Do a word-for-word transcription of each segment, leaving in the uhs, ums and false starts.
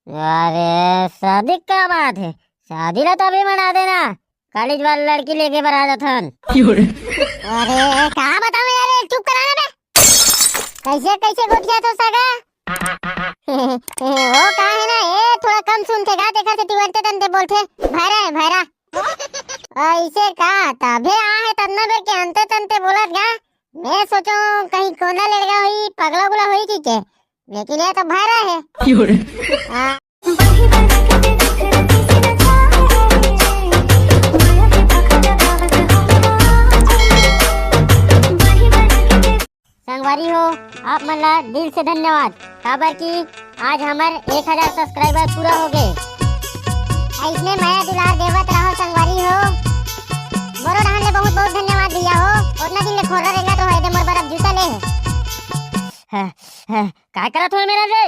अरे, शादी का बात है? शादी ला तो अभी मना देना, कॉलेज वाला लड़की लेके बर आ जाथन। अरे, का बताऊं यार, चुप करा ना बे। कैसे, कैसे गोठियाथो सगा? वो का है ना, ए, थोड़ा कम सुनथे गा, तेकर सेती अंते तंते बोलथे, भैरा है, भैरा। ऐसे का, तभे आहे तन्ना बे के अंते तंते बोलत गा। मैं सोचो कहीं कोना लड़का होई, पगला गुला होई की के, लेकिन ये तो भैरा है। हाँ। संगवारी हो, आप मन ला दिल से धन्यवाद, काबर कि आज हमर एक हजार सब्सक्राइबर पूरा हो गए। अइसने मया दुलार देवत रहो संगवारी हो। मोरो डहान ले बहुत बहुत धन्यवाद भैया हो। ओतना दिन ले खोरा रेंगत रहो, एदे मोर बर अब जूता ले। ह, ह, काय करत हो मेरा रे?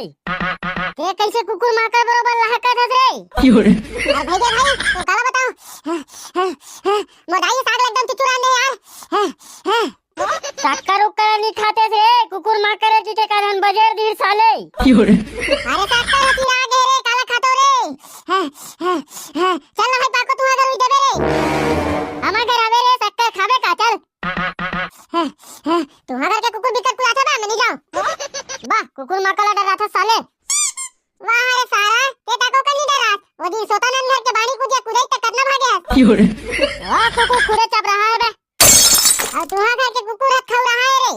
ते कैसे कुकुर माकर बरोबर लहकत हस रे? अरे भैया भाई, तो काला बताओ। ह, ह, ह, मोर दाई साग ल एकदम चुचुरा दे यार। ह, ह। शक्कर उक्कर नहीं खाते से, कुकुर माकर की के कारण बजेर धीर साले। अरे शक्कर हसी ना गे रे, काला खातो रे। हाँ, हाँ, हाँ। चल ना भाई पाको, तू अगर उई देबे रे। हम अगर आवे रे, शक्कर खाबे का, चल। हाँ, हाँ, तू अगर के कुकुर बिकट कुलाता बा, मैं नहीं जाऊँ। वाह, कुकुर माकर ला डराता साले। वाह रे सारा, ते ताको का नहीं डरात। वो दिन सोतानंद घर के बाड़ी कूदिया कुदाई तक कतना भागे हस। वाह, कुकुर खुरे चप रहा है बे। अउ तुहा घर के कुकुर ह खौरा है रे।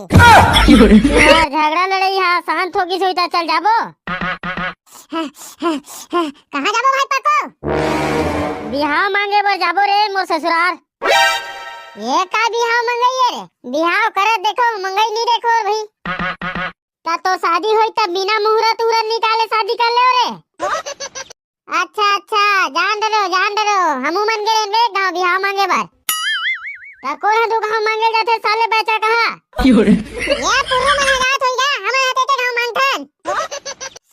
तुहार झगड़ा लड़ाई हा शांत हो गिस होई त चल जाबो। कहाँ जाबो भाई पाको? बिहाव मांगे बर जाबो रे मोर ससुरार। ये का बिहाव मंगई है रे? बिहाव करत देखो, मंगई नहीं देखो भाई। त तो शादी होई त बिना मुहूर्त उहूर्त निकाले शादी कर ले रे। अच्छा, अच्छा, जान डरो, जान डरो, हमू मन गे रेन रे गाँव बिहाव मांगे बर। त कोन ह दू घाव मांगे जाथे साले बच्चा कहा? ये पुर्रू मन ह जात होई गा, हमन ह तेते घाव मांगथन।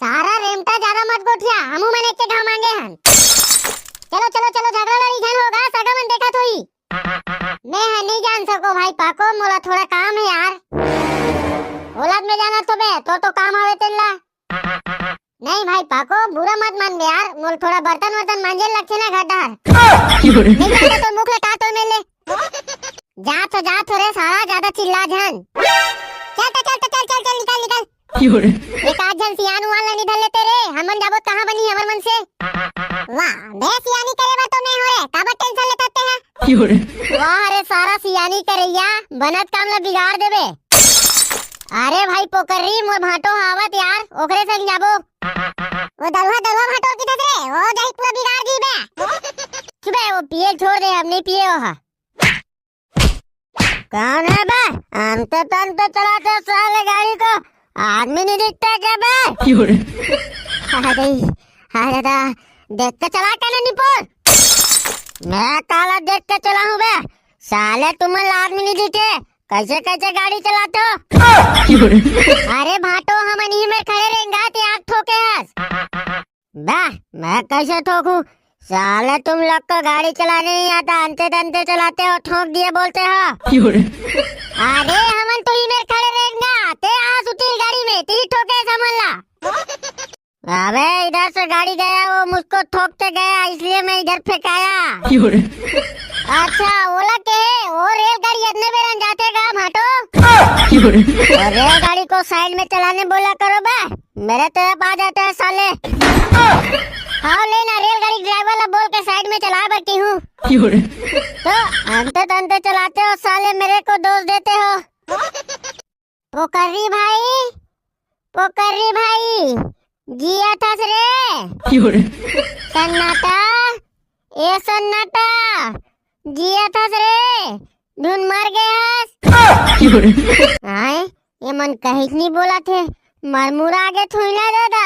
सारा रेमटा ज्यादा मत गोठिया, हमू मन एके घाव मांगे हन। चलो, चलो, चलो, झगड़ा लड़ी झन होगा, सगा मन देखत होई। मैं ह नहीं जान सको भाई पाको, मोला थोड़ा काम है यार। ओला मैं जानत होबे, तो तो काम हवे तेन ला। नहीं भाई पाको, बुरा मत मान बे यार, मोल थोड़ा बर्तन वर्तन मांजे लगथे ना घर डहर। नहीं जाता तो मुख लटा तो मेले। जा तो, जा तो रे साला, ज्यादा चिल्ला झन। चल तो, चल तो, चल, चल, चल, निकल, निकल। एक आध झन सियान उहान ला निधन लेते रे, हमन जाबो कहाँ बनी हमर मन से। वाह, बे सियानी करे बर तो मैं हो रे, काबर टेंशन लेता ते है? वाह रे सारा सियानी करैया, बनत काम ला बिगाड़ देबे। अरे भाई पोकर्री, मोर भांटो हावत यार, ओकरे संग जाबो। वो दलुहा, दलुहा भांटो किधर रे? वो जाई पूरा बिगाड़ दी बे। चुपे, वो पिए छोड़ दे, अब नहीं पिए वो हा। कौन है बे? अंते तंते चलाते साले गाड़ी को, आदमी नहीं दिखता क्या बे? अरे, अरे दा, देख के चला क्या नहीं निपोर? मैं काला देख के चला हूँ बे, साले तुमन ला आदमी नहीं दिखे, कैसे कैसे गाड़ी चलाते हो? अरे भाटो, हमन इही में खड़े रहेंगा ते आग ठोके हस। बे, मैं कैसे ठोकूं? साले तुम लोग को गाड़ी चलाने नहीं आता, अंते तंते चलाते हो, ठोक दिए बोलते हो। अरे हमन तो इही में खड़े रहेंगा, ते आ सुतील गाड़ी में, ती ठोके समझ ला। अबे इधर से गाड़ी गया, वो मुझको ठोक के गया, इसलिए मैं इधर फेंकाया। अच्छा, ओला के, वो रेलगाड़ी इतने बेरन जाते गा भाटो? और रेलगाड़ी को साइड में चलाने बोला करो बे, मेरे तरफ आ जाते हैं साले। हाँ ले ना, रेलगाड़ी ड्राइवर ला बोल के साइड में चला बर की हूँ। तो अंते तंते चलाते हो साले, मेरे को दोष देते हो। पोकर्री भाई, पोकर्री भाई, जियत हस रे? सन्नाटा, ए सन्नाटा, जियत हस रे? धुन मर गे हस? आय, ये मन कहीं नहीं बोला थे, मरमुरा आगे थुई ना दादा।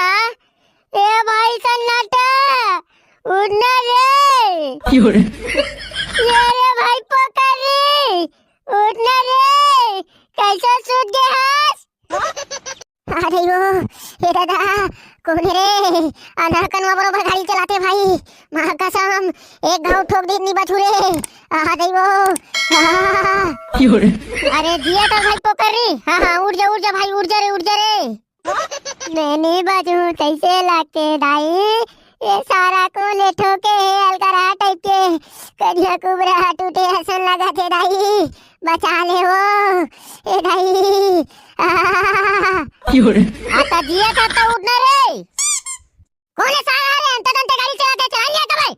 ए भाई सन्नाटा, उठना रे। ये रे भाई पोकर्री, उठना रे, कैसे सूत गे हस? अरे यो, ए दादा, कोन हे रे? अंधार कनवा बरोबर गाड़ी चलाते भाई, माँ कसम, एक घाव ठोक दे इतनी बछू रे। अरे वो, अरे जिया था भाई पोकर्री, हाँ हाँ, उठ जा, उठ जा भाई, उठ जा रे, उठ जा रे। मैं नहीं बचूं, कैसे लगते दाई? ये सारा कोन ए ठोके हे, अलगरहा टाइप के, करिया कुबरा टूटे असन लगत हे दाई, बचा ले वो, ए दाई। आ, आ, त जिया था तो उठना रे। कोन ए सारा रे, अंते तंते गाड़ी चलाथे, चला लिया था भाई।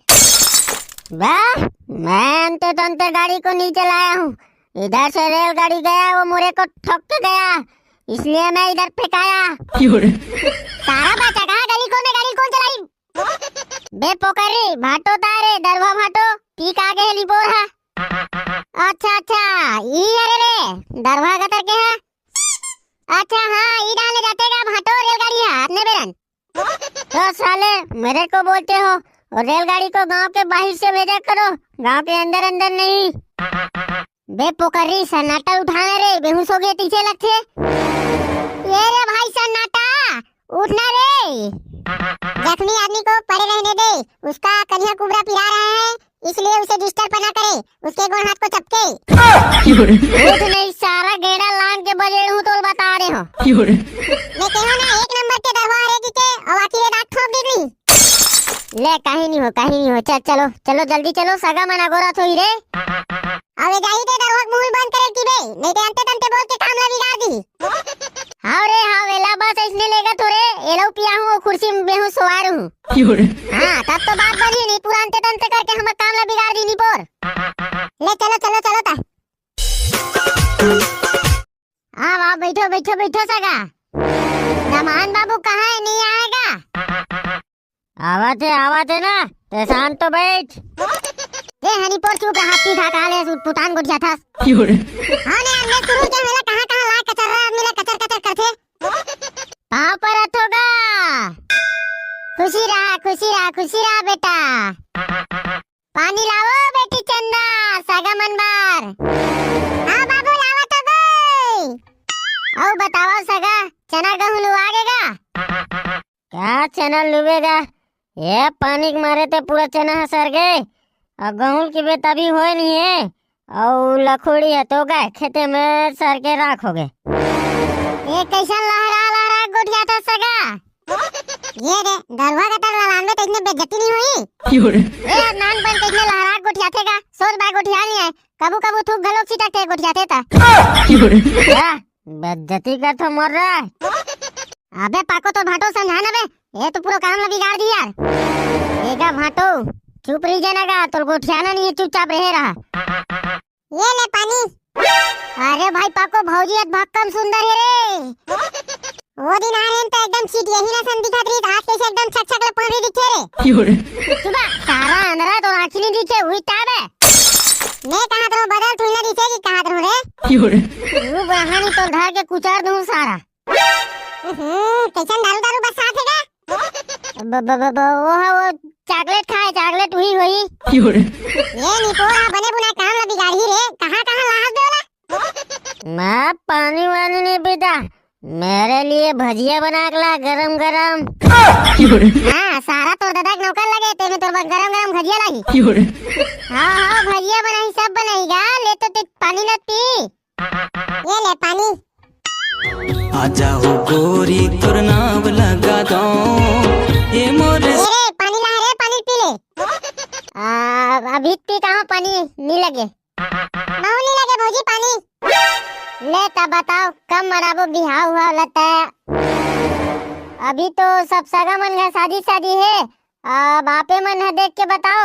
वाह, मैं अंते तंते गाड़ी को नहीं चलाया हूँ। इधर से रेलगाड़ी गया, वो मुरे को ठोक के गया, इसलिए मैं इधर फेंकाया। सारा बच्चा कहाँ गली कोन में गाड़ी कोन चलाई? बे पोकरी, भाटो तारे, दरवा भाटो, पी का गे लिपोर हा। अच्छा, अच्छा, ई अरे रे, दरवा गतर के हा। अच्छा, हाँ, ई डाले जाते का भाटो रेलगाड़ी हा, अपने बेरन। तो साले, मेरे को बोलते हो, और रेलगाड़ी को गांव के बाहर से भेजा करो, गांव के अंदर, अंदर नहीं। बे पोकरी, सन्नाटा उठाना रे, बेहोश हो गए, पीछे लगथे। ये रे भाई सन्नाटा, उठना रे। जख्मी आदमी को पड़े रहने दे, उसका करिया कुबरा पिरा रहा है, इसलिए उसे डिस्टर्ब ना करे, उसके गोड़ हाथ को चपके। उठ नहीं सारा, गेड़ा लान के बजे हूँ तो बता रहे हो। मैं कहो ना, एक नंबर के दरवा रे जी के, और आखिर दांत ठोक दी। ले, कहीं नहीं हो, कहीं नहीं हो। चल, चलो, चलो, जल्दी चलो, सगा मन अगोरत होई रे। अबे जाही दे दरवा के मुंह बंद करे की बे, नहीं ते अंते तंते बोल के काम ला बिगाड़ दी। हाव रे, हाव, एला बस ऐसने लेगा तो रे, एलो पिया हूँ, वो कुर्सी में बेहूँ सवार हूँ। हाँ, तब तो बात बनी नहीं, पूरा अंते तंते करके हमर काम ला बिगाड़ दी निपोर। ले, चलो, चलो, चलो ता। हाँ, वाह, बैठो, बैठो, बैठो सगा। दमान बाबू कहाँ है, नहीं आएगा? आवत हे, आवत हे ना, ते शांत तो बैठ। ए हनी पोर चुप रहा, पी खा खा ले, सुट पुतान गोठिया था। हाँ ने, हमने शुरू के मेला कहाँ कहाँ ला कचर रहा, आदमी ला कचर कचर करथे। पाँव परत होगा। खुशी रहा, खुशी रहा, खुशी रहा बेटा। पानी लावो बेटी चंदा, सगा मन बर। हाँ बाबू, लावत होगो। अउ बतावा सगा, चना गहूं लुआ गे गा? का चना लुबे गा? ये पानी के मारे ते पूरा चना ह सर गे, अउ गहूं के बे तभी होए नहीं है, अउ लखोड़ी ह तो गा खेते में सर के राख हो गे। ये कैसन लहरा लहरा गोठियाथस सगा? ये रे, दरुहा गतर ललानबे त इतने बेइज्जती नहीं होई? ए, नान बन के इतने लहरा गोठियाथे गा, सोच बाय गोठिया नहीं है, कभू कभू थूक घलोक छिटकथे गोठियाथे त। या, बेइज्जती करथो मोर रे। अबे पाको, तो भाटो समझा ना बे, ये तो पूरा काम ला बिगाड़ दी यार। ए गा भाटो, चुप रही जाना गा, तोर गोठियाना नहीं है, चुपचाप रहे रहा। ये ले पानी। अरे भाई पाको, भौजी अत भक्कम सुंदर है रे। वो दिन आ रहे हैं तो एकदम चीट यही ना सन दिखत रही, आज कैसे एकदम छक छक ले पहरी दिखे रे। चुपा, सारा अंधरा तो आँखी नहीं दिखे हुई ताबे। मैं कहा तो बदल थोड़ी ना दिखे कि कहा तो रे। रूप रहानी तो धर के कुचार दूं सारा। हम्म, कैसन दारू दारू बरसात है गा? ब-, ब-, ब-, ब-, वो है, वो चॉकलेट खाए, चॉकलेट हुई हुई। ये निपोरा बने बुना काम ला बिगाड़ी रे, कहाँ कहाँ लाहत दे ओला? मैं पानी वानी नहीं पीता, मेरे लिए भजिया बना के ला, गरम गरम। हाँ, सारा तोर दादा के नौकर लगे, ते में तोर बर गरम गरम भजिया लाही। हाँ, हाँ, भजिया बनाही, सब बनाही गा, ले तो ते पानी न पी। ये ले पानी। आजा हो गोरी तोर नाव लगा दो। ए मोर ये रे, पानी ला रे, पानी पी ले। आ, अभी पी कहाँ पानी नहीं लगे। महू नहीं लगे भौजी पानी। ले ता बताओ, कब मनाबो बिहाव हुआ लता? अभी तो सब सगा मन घर शादी शादी है, अब आपे मन ह देख के बताओ।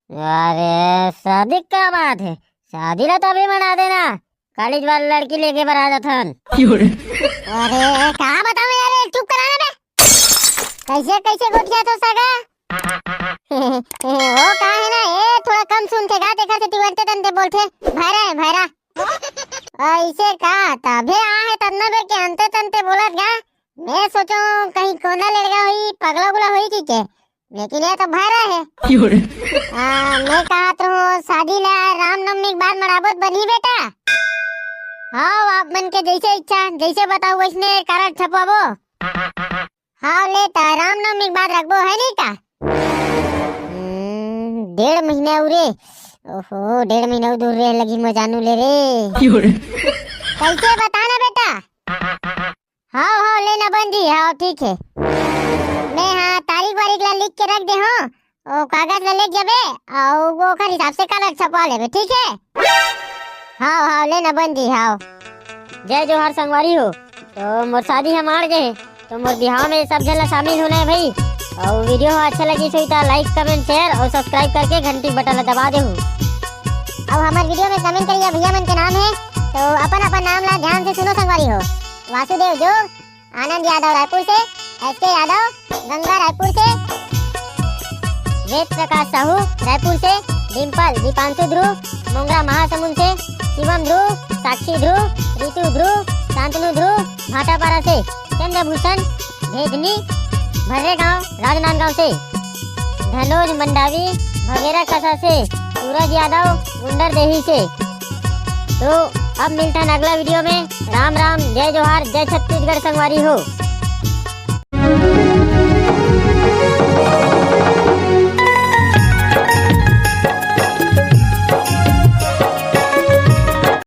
अरे, शादी का बात है? शादी ला तो अभी मना देना, कॉलेज वाला लड़की लेके बर आ जाथन। अरे, का बताऊं यार, चुप करा ना बे। कैसे, कैसे गोठियाथो सगा? वो का है ना, ए, थोड़ा कम सुनथे गा, देखा से तिवंते तंते बोलथे, भैरा है, भैरा। ऐसे का, तभे आ है तन्ना बेर के अंते तंते बोलत गा। मैं सोचो कहीं कोना लड़का होई, पगला उगला होई की के, लेकिन ये तो भैरा है। आ, मैं कहत रहूं, शादी ला रामनवमी के बाद मनाबो त बनही बेटा। हाँ, आप मन के जैसे इच्छा, जैसे बताओ वैसने कारड छपवाबो। हाँ, ले ता रामनवमी के बाद रखबो, है नहीं का? हम्म, डेढ़ महीना उरे। ओहो, डेढ़ महीना दूर रे लगी, मैं जानू ले रे। कैसे बता ना बेटा? हाव हाव, ले ना बन जी, हाव ठीक हे। मैं हा तारीख वारीख ला लिख के रख दे हूँ, ओ कागज ला लेके जाबे, अउ ओकर हिसाब से कागज छपवा लेबे, ठीक हे? हाव हाव, ले ना बन जी, हाव। जय जोहार संगवारी हो। तो मोर शादी ह माड़ गे हे, तो मोर बिहाव में सब झन ला शामिल होना हे भाई। अउ वीडियो ह अच्छा लगिस होही त like, comment, share अउ subscribe करके घंटी बटन ला दबा देहू। अउ हमर वीडियो में comment करिया भैया मन के नाम हे, तो अपन अपन नाम ला ध्यान से सुनो संगवारी हो। वासुदेव जोग, आनंद यादव रायपुर से, एस के यादव गंगा रायपुर से, वेद प्रकाश साहू रायपुर से, डिम्पल दीपांशु ध्रुव मोंगरा महासमुंद से, शिवम ध्रुव, साक्षी ध्रुव, रितु ध्रुव, शांतनु ध्रुव भाटापारा से, चंद्रभूषण भेदनी भर्रेगांव राजनांदगांव से, धनोज मंडावी भगेरा कसा से, सूरज यादव गुंडरदेही से। तो अब मिलथन अगला वीडियो में। राम राम, जय जोहार, जय छत्तीसगढ़ संगवारी हो।